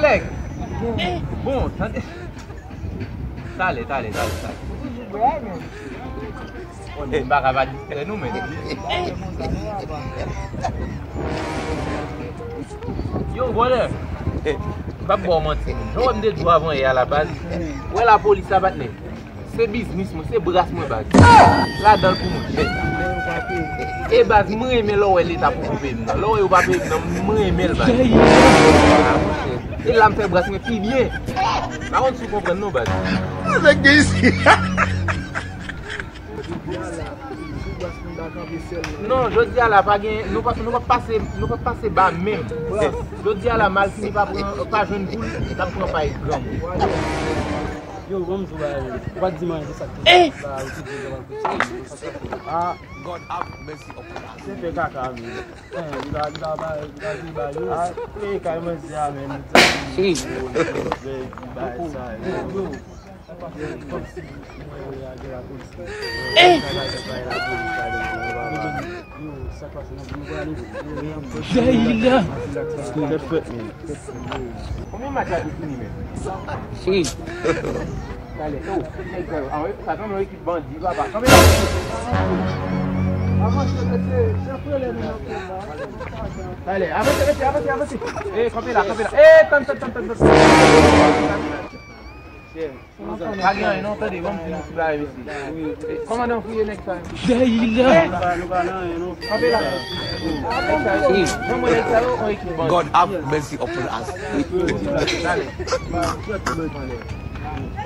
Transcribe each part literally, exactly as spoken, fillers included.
Nèg. Bon, tande. Talè, talè, talè, talè. Bon, m pa ka pa distrè nou, men. Yo, vòlè. M p ap ba w manti, men. Jan w wè m te di w avan yè a la, baz. Ou wè lapolis la, patnè. Se biznis mwen, se bras mwen, baz. Ladan l pou mwen. E baz, mwen renmen lè w wè Leta poko peye m nan. Lè w wè yo pa peye m nan, mwen renmen l, baz. E la m fè bras mwen pi byen. M pa konn si w konprann non, baz. Nèg gen isi. Non, jodi a la pa gen, nou pa, nou pa pase, nou pa pase ba menm. Jodi a la, malfini pa pran, pa jwenn poul, l ap pran pay granmoun. Yo, ban m di w bagay, ou pa t di m anyen de sa k te fèt la, ou te di yo pral koute. Ah, God have mercy upon us. Se fè kaka, men. Eh, li pa, li pa ba, li pa di ba yo. Ah, e kay manzè a, men. Bagay sa yo. Yo, kòmsi mwen ale lapolis. Eh! Yo, sa k pase nan vi nou ale. Jayila! Tèt fèt, men. Konbyen match la te fini menm? Cheri. Talè, oh, nèg sa yo, ah, wi, sa tann yon ekip bandi, papa. Kanpe la. Avanse, mesye, se frè lè nou nan konba. Talè, avanse, mesye, avanse, avanse. Eh, kanpe la, kanpe la. Eh, tann, tann, tann, tann, tann. Pa gen anyen non, tande, ban m fin ti bagay, mesye. Eh, kòmandan fouye nèg sa yo. Jayila! God have mercy upon us.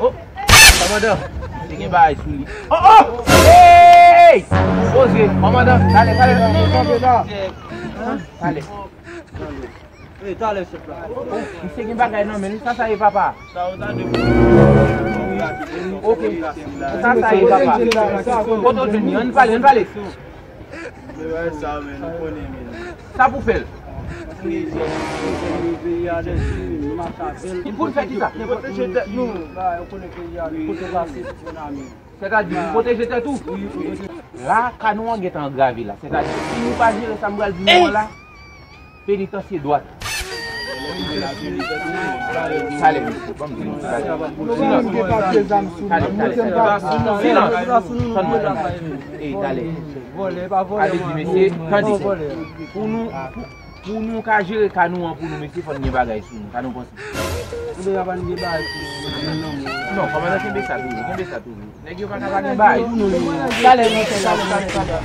Oh, kòmandan, te gen bagay sou li. Oh, oh! Hey! Poze, kòmandan, talè, talè. Non, non, non, non. Talè. Hey, talè, chèf la. Oh, misye gen bagay nan men li, sa sa ye, papa? Sa ou ta de. Ok. Sa sa ye, papa? Kote w jwenn li? Ann pale, ann pale. Men bagay sa, men, nou konnen, men. Sa pou fè l? Pou l fè kisa? Pwoteje tèt nou. Sètadi, pou pwoteje tèt ou? La, ka nou an gentan angrave la. Sètadi, si nou pa jere sa m pral di nou an la, penitansye dwat. Talè, mesye, ban m di nou, talè. Silans. Talè, talè. Silans. Tann mwen, tann mwen. Ey, talè. Ale di mesye, tande. Pou nou, pou, pou nou ka jere ka nou an pou nou, mesye, fò n gen bagay sou nou. Sa nou panse? Non, kòmandan, kenbe sa toujou, kenbe sa toujou. Nèg yo pa ka pa gen bagay. Talè, mesye, talè, talè, talè.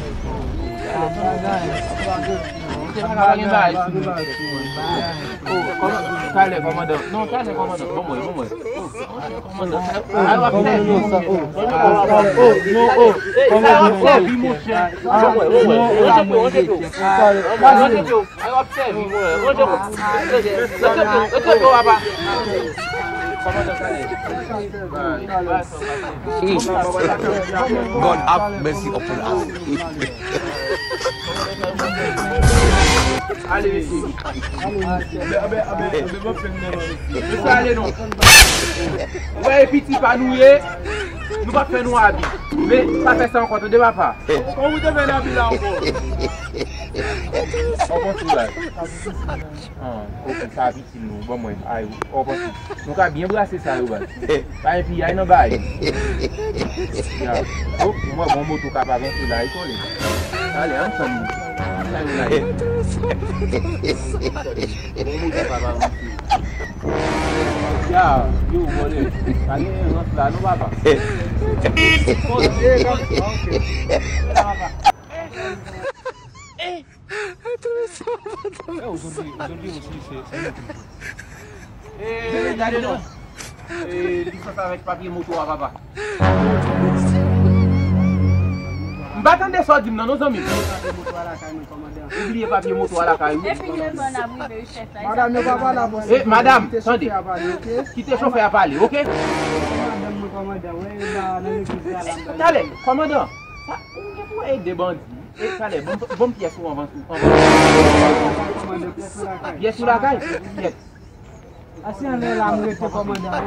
Mesye pa ka pa gen bagay. Oh, kòman, talè, kòmandan. Non, talè, kòmandan. Bon, mwen, bon, mwen. Oh, kòmandan, sa yo, sa yo ap sèvi. Oh, non, oh. Sa yo ap sèvi, monchè. Bon, mwen, bon, mwen. Ranje pou, ranje pou. Ranje pou. Ay, w ap sèvi, mwen. Ranje pou. Rete byen, rete byen, papa. God have mercy upon us. Ale, mesye. Mesye, ale non. Wè, e piti pa nou ye. Nou p ap fè nou abi. Men, pa fè sa ankò, tande, papa. Kòman ou te fè n abi la ankò? An kontou la. Ah, ok, sa pitit nou, ban mwen, ay, w panse. Nou ka byen brase sa yo, baz. Pa gen piyay nan bagay. Ya. Oh, mwen, bon moto ka pa avanse la, e kole. Ale, ann tann nou. Sa yo la ye. Bon moto ka pa avanse. Ya, yo, vòlè. Pa gen rans la, non, papa. Eh, jodi, jodi osi, se, se nou ki. Eh, gade non. Eh, lisans avèk papye moto a, papa. M pa tande sa w di m nan, non, zanmi m. Ou bliye papye moto a lakay ou. Depi nou leve, n ap rive, wi, chèf la. Madam, yo pa pale avè w. Eh, madam, tande. Kite chofè a pale, ok? Kite chofè a pale, ok? Madanm mwen, kòmandan, wè, e la, nan legliz la, la. Talè, kòmandan. Sa, ou gen pou ede bandi. E, talè, ban m, ban m pyès ou anvan, anvan. Pyès ou lakay? Pyès. Asye anlè la, m rete kòmandan an.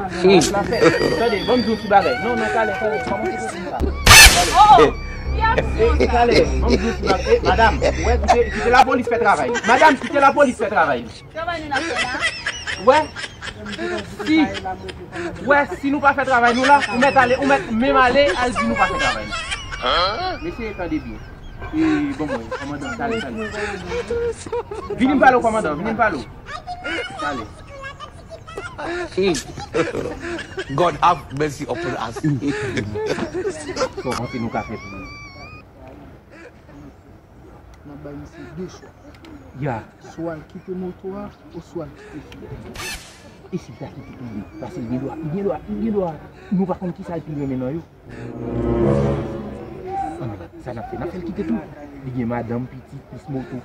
Tande, ban m di yon ti bagay. Non, non, talè, talè, kòman se posib sa? Talè. E, e, talè, ban m di yon ti bagay. E, madam, wè, kite, kite lapolis fè travay li. Madam, kite lapolis fè travay li. Travay nou n ap fè la. Wè. Si, wè, si nou pa fè travay nou la, ou mèt ale, ou mèt menm ale, al di nou pa fè travay nou. Mesye, tande byen. E, bon, mwen, kòmandan, tale, tale. Vini m pale w, kòmandan, vini m pale w. Tale. God have mercy upon us. Kòman se nou ka fè pou nou? N ap bay misye de chwa. Ya. Swa l kite moto a, oswa l kite fi a. E si l ta kite tou de? Paske l gen dwa, li gen dwa, li gen dwa, nou pa konn kisa l pi renmen nan yo. Anben, sa n ap fè? N ap fè l kite tou. Li gen madanm, pitit, plis moto.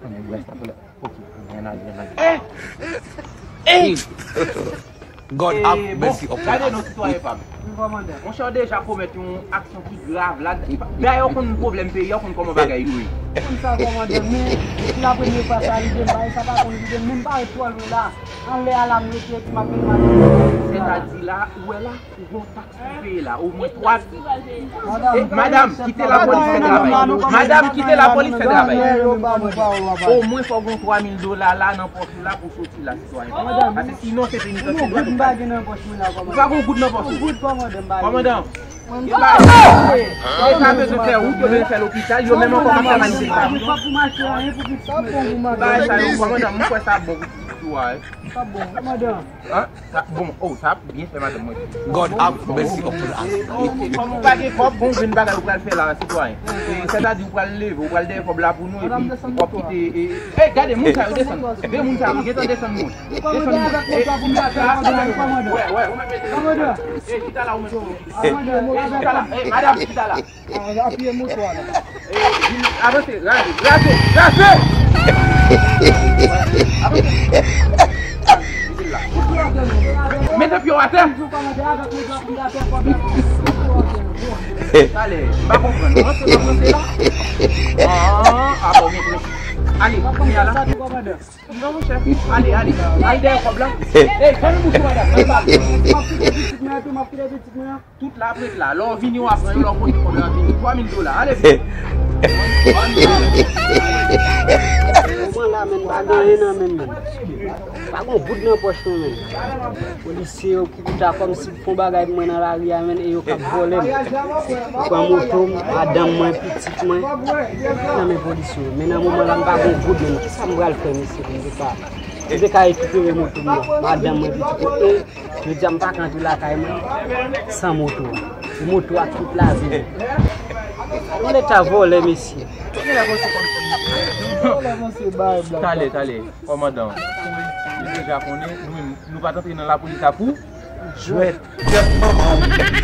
Anben, bref, n ap fè l. Ok, ann ale, ann ale. Eh! Eh! God have mercy upon us. Gade non, sitwayen pa m. Wi, kòmandan. Monchè, w deja komèt yon aksyon ki grav la. Dayè, w konn pwoblèm peyi a, w konn kòman bagay yo ye. Konn sa, kòmandan, men se la premye fwa sa rive m, bagay sa pa konn rive m, men m pa ret twò lwen la. Anlè a la, m rete, epi m ap vin maten. Sètadi la, ou wè la, ou gon taks pou peye la, omwen twa. Eh, madam, kite lapolis fè travay. Madam, kite lapolis fè travay. Omwen fò gon twa mil dola la nan pòch ou la pou soti la, sitwayen. Paske sinon, se penitansye dwèt ou pral. Ou pa gon goud nan pòch ou. Kòmandan. E sa bezwen fè wout, yo bezwen fè lopital, yo menm ankò pa fè manifestasyon. Bagay sa yo, kòmandan, m kwè sa bon pou pitit ou a, eh. Sa bon, kòmandan. Hein? Sa, bon, oh, sa ap byen fè madanm mwen. God have mercy upon us. Kòm ou pa gen kòb, bon, vin bagay ou pral fè la, sitwayen. E, sètadi ou pral leve, ou pral dèyè kòb la pou nou, epi w ap kite, e, e, gade, moun sa yo desann. De moun sa yo, gentan desann moun. Desann moun. E, chita la, wè, wè, ou mèt mete. E, chita la, ou mèt. E, chita la, e, madam, chita la. Avanse, apiye moto a la. Avanse, raze, raze, raze! Avanse. Mete pye w atè. Talè, m pa konprann. Ranse, ranse la. Ah, ah, bon, men, men. Ale, kounye a la. Non, monchè. Ale, ale. Al dèyè kòb la. Ey, fèmen bouch ou, madanm. Al pale. M ap kite pitit mwen an tou, m ap kite pitit mwen an. Tout la ap ret la. Lè w vini, w ap pran yo, lè w pote kòb la, w ap vini. Twa mil dola. Ale vini. Moman la, men, pa gen anyen nan men m, men. Pa gon goud nan pòch mwen, men. Polisye yo ki ta kòmsi fè yon bagay pou mwen nan lari a, men, e yo k ap vòlè m. Yo pran moto m, madanm mwen, pitit mwen. Nan men polisye yo. Men nan moman la, m pa gon goud, men. Kisa m pral fè, mesye, pou m te ka, pou m te ka rekipere moto m nan? Madanm mwen, pitit mwen, e jodi a, m pa ka antre lakay mwen san moto a. Se moto a tout lavi m. Yon leta vòlè, mesye. Talè, talè, kòmandan. Nou deja konnen, nou menm, nou pa t antre nan lapolis la pou jwèt. Jwèt manman w.